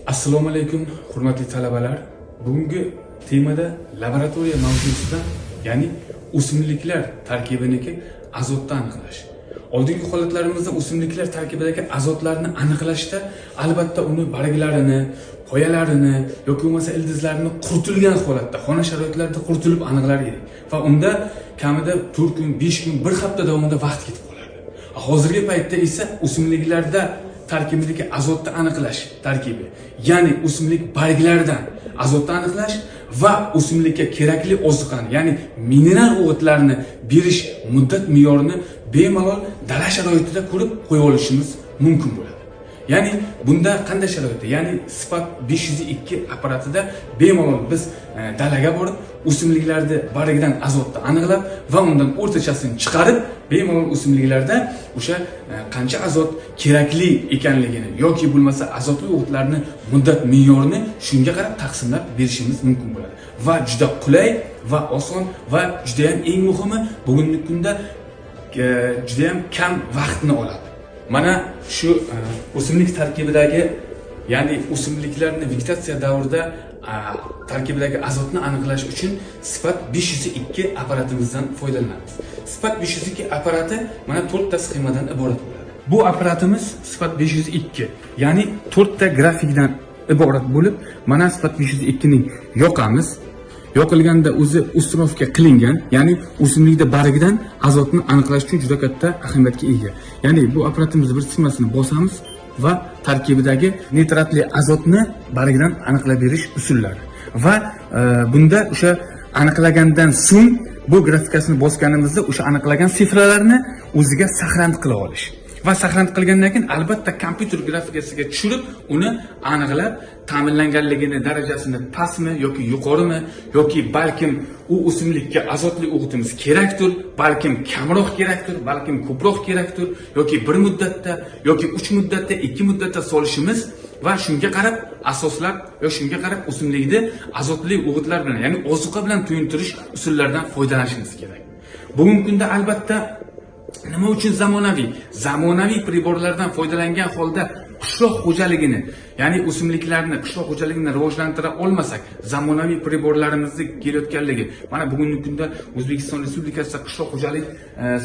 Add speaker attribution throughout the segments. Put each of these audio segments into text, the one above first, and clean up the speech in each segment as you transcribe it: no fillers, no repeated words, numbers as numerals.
Speaker 1: Assalomu alaykum, hurmatli talabalar. Bugungi temada laboratoriya mavzusidan, ya'ni o'simliklar tarkibidagi azotni aniqlash. Oldingi holatlarimizda o'simliklar tarkibidagi azotlarni aniqlashda albatta uni barglarini, poyalarini yoki bo'lmasa ildizlarini quritilgan holatda, xona sharoitlarida quritilib aniqlar edik va unda kamida 4 kun, 5 kun, 1 hafta davomida vaqt ketib qolardi. Hozirgi paytda esa o'simliklarda tarkibidagi azotni aniqlash tarkibi, ya'ni o'simlik barglaridan azotni aniqlash va o'simlikka kerakli oziqani, ya'ni mineral o'g'itlarni berish muddat me'yorini bemalol dala sharoitida ko'rib qo'ya olishimiz mumkin bo'ladi. Ya'ni bunda qanday sharoitda? Ya'ni Sifat 502 apparatida bemalol biz dalaga borib o'simliklarni bargidan azotni aniqlab va undan o'rtachasini chiqarib bemalol o'simliklarda o'sha qancha azot kerakli ekanligini yoki bo'lmasa azotli o'g'itlarni muddat me'yorini shunga qarab taqsimlab berishimiz mumkin bo'ladi. Va juda qulay va oson va juda ham eng muhimi bugungi kunda juda ham kam vaqtni oladi. Mana shu o'simlik tarkibidagi, ya'ni o'simliklarni vegetatsiya davrida tarkibidagi azotni aniqlash uchun Sifat 502 apparatimizdan foydalanamiz. Sifat 502 apparati mana 4 ta sxemadan iborat bo'ladi. Bu apparatimiz Sifat 502, ya'ni 4 ta grafikdan iborat bo'lib, mana Sifat 502 ning yoqamiz. Yoqilganda o'zi установка qilingan, ya'ni o'simlikda bargidan azotni aniqlash uchun juda katta ahamiyatga ega. Ya'ni bu apparatimizni bir sxemasini bosamiz va tarkibidagi nitratli azotni bargidan aniqlab berish usullari. Va bunda o'sha aniqlagandan so'ng bu grafikasini bosganimizda o'sha aniqlagan sifralarni o'ziga saqlanib qila olish. Va saqlanib qilgandan keyin albatta kompyuter grafikasiga tushirib, uni aniqlab ta'minlanganligini darajasini pastmi yoki yuqorimi yoki balkim u o'simlikka azotli o'g'itimiz kerakdir, balkim kamroq kerakdir, balkim ko'proq kerakdir yoki bir muddatda yoki 3 muddatda, 2 muddatda solishimiz va shunga qarab asoslab yo shunga qarab o'simlikni azotli o'g'itlar bilan, ya'ni ozuqa bilan to'yintirish usullaridan foydalanishimiz kerak. Bugungi kunda albatta nima uchun zamonaviy priborlardan foydalangan holda qishloq xo'jaligini, ya'ni o'simliklarni qishloq xo'jaligini rivojlantira olmasak, zamonaviy priborlarimizni kelayotganligi, mana bugungi kunda O'zbekiston Respublikasida qishloq xo'jalik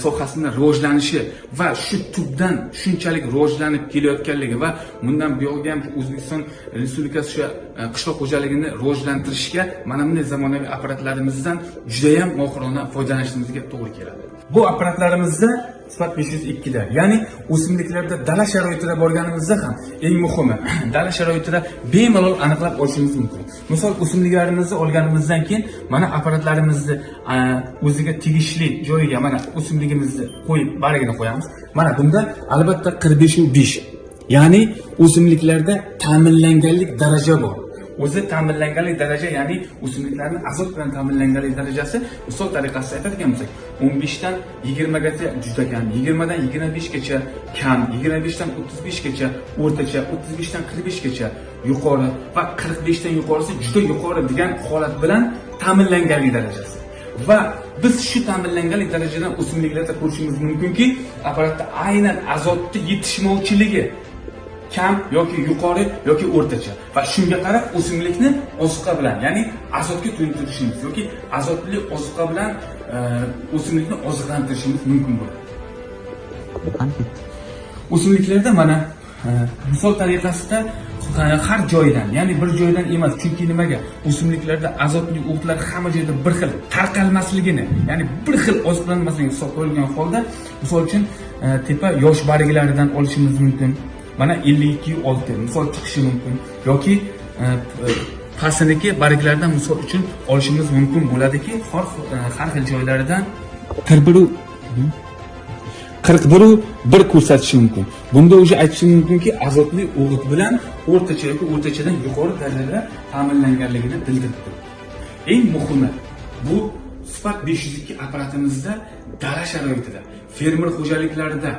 Speaker 1: sohasini rivojlanishi va shu tubdan shunchalik rivojlanib kelayotganligi va bundan buyog'iga ham O'zbekiston Respublikasi shu qishloq xo'jaligini rivojlantirishga mana bunday zamonaviy apparatlarimizdan judayam mohirona foydalanishimizga to'g'ri keladi. Bu apparatlarimizda Sifat 502 da, ya'ni o'simliklarda dala sharoitida borganimizda ham eng muhimi dala sharoitida bemalol aniqlab olishimiz mumkin. Misol o'simliklarimizni olganimizdan keyin mana apparatlarimizni o'ziga tegishli joyiga mana o'simligimizni qo'yib bargini qo'yamiz. Mana bunda albatta 45,5, ya'ni o'simliklarda ta'minlanganlik daraja bor. O'zi ta'minlanganlik daraja, ya'ni o'simliklarni azot bilan ta'minlanganlik darajasi misol tariqasida aytadigan bo'lsak 15 dan 20 gacha juda kam, 20 dan 25 gacha kam, 25 dan 35 gacha o'rtacha, 35 dan 45 gacha yuqori va 45 dan yuqorisi juda yuqori degan holat bilan ta'minlanganlik darajasi. Va biz shu ta'minlanganlik darajadan o'simliklarda ko'rishimiz mumkinki, apparatda aynan azotni yetishmovchiligi kam yoki yuqori yoki o'rtacha va shunga qarab o'simlikni oziqa bilan, ya'ni azotga to'yintirishimiz yoki azotli oziqa bilan o'simlikni oziqlantirishimiz mumkin bo'ladi. O'simliklarda mana misol tariqasida har joydan, ya'ni bir joydan emas, chunki nimaga o'simliklarda azotli o'g'itlar hamma joyda bir xil tarqalmasligini, ya'ni bir xil oziqlanmasligini hisobga olgan holda, misol uchun tepa yosh barglaridan olishimiz mumkin. Mana 52,6 misol chiqishi mumkin yoki pastniki barglardan misol uchun olishimiz mumkin bo'ladiki, har xil joylaridan 41,1 ko'rsatishi mumkin. Bunda уже aytishim mumkinki, azotli o'g'it bilan o'rtacha yoki o'rtachadan yuqori darajada ta'minlanganligini bildirib turibdi. Eng muhimi bu Sifat 502 apparatimizda dala sharoitida, fermer xo'jaliklarida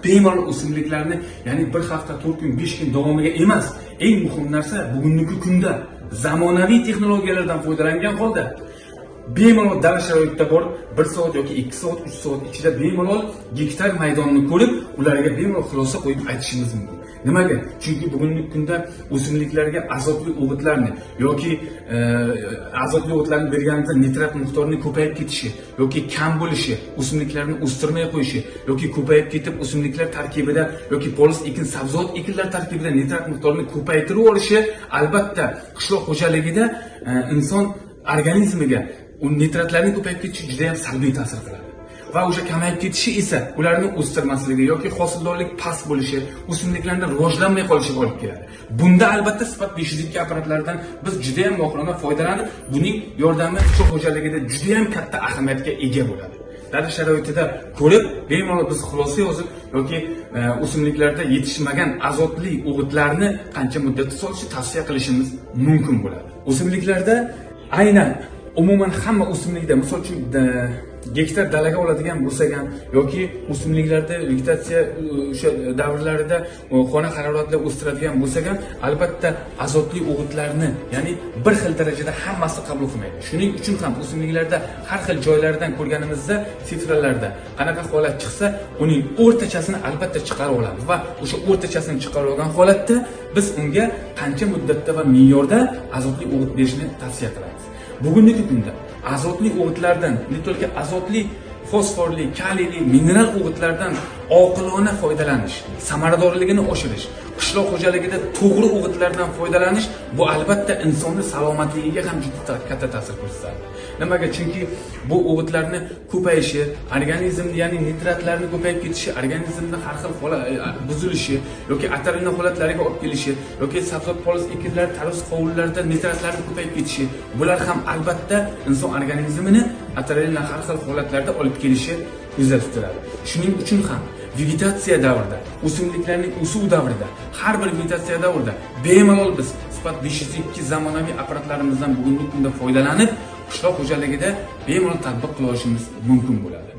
Speaker 1: bemalol o'simliklarni, ya'ni bir hafta, 4 kun, 5 kun davomiga emas, eng muhim narsa bugungi kunda zamonaviy texnologiyalardan foydalangan holda Bemalol dala sharoitida borib, 1 soat yoki 2 soat, 3 soat ichida bemalol gektar maydonni ko'rib, ularga bemalol xulosa qo'yib aytishimiz mumkin. Nimaga? Chunki bugungi kunda o'simliklarga azotli o'g'itlarni yoki azotli o'g'itlarni berganimizda nitrat miqdorining ko'payib ketishi yoki kam bo'lishi, o'simliklarni o'stirmay qo'yishi yoki ko'payib ketib o'simliklar tarkibida yoki poliz ekin, sabzavot ekinlar tarkibida nitrat miqdorini ko'paytirib yuborishi albatta qishloq xo'jaligida inson organizmiga u nitratlarning ko'payib ketishi juda ham salbiy ta'sir qiladi. Va o'sha kamayib ketishi esa ularni o'stirmasligi yoki hosildorlik past bo'lishi, o'simliklarni rivojlanmay qolishiga olib keladi. Bunda albatta Sifat 502 apparatlaridan biz juda ham mohirona foydalanib, buning yordami qishloq xo'jaligida juda ham katta ahamiyatga ega bo'ladi. Dala sharoitida ko'rib, bemalol biz xulosa yozib yoki o'simliklarda yetishmagan azotli o'g'itlarni qancha muddatda solishni tavsiya qilishimiz mumkin bo'ladi. O'simliklarda aynan umuman hamma o'simlikda, misol uchun, gektar dalaga oladigan bo'lsak ham yoki o'simliklarda vegetatsiya o'sha davrlarida xona haroratida o'stiradigan bo'lsak ham, albatta azotli o'g'itlarni, ya'ni bir xil darajada hammasi qabul qilmaydi. Shuning uchun ham o'simliklarda har xil joylardan ko'rganimizda sifralarda qanaqa holat chiqsa, uning o'rtachasini albatta chiqarib olamiz va o'sha o'rtachasini chiqarib olgan holatda biz unga qancha muddatda va me'yorda azotli o'g'it berishni tavsiya qilamiz. Bugungi kunda azotli o'g'itlardan, не только azotli, fosforli, kaliyli, mineral o'g'itlardan oqilona foydalanish, samaradorligini oshirish, qishloq xo'jaligida to'g'ri o'g'itlardan foydalanish bu albatta insonni salomatligiga ham juda katta ta'sir ko'rsatadi. Nimaga? Chunki bu o'g'itlarni ko'payishi, organizmni, ya'ni nitratlarni ko'payib ketishi, organizmni har xil buzilishi yoki atarina holatlariga olib kelishi yoki sabzavot, poliz ekinlar, tarvuz, qovunlarda nitratlarni ko'payib ketishi, bular ham albatta inson organizmini atarina har xil holatlarda olib kelishi ko'zda tutiladi. Shuning uchun ham vegetatsiya davrida, o'simliklarning o'suv davrida, har bir vegetatsiya davrida bemalol biz Sifat 502 zamonaviy apparatlarimizdan bugungi kunda foydalanib, qishloq xo'jaligida bemalol tatbiq qila olishimiz mumkin bo'ladi.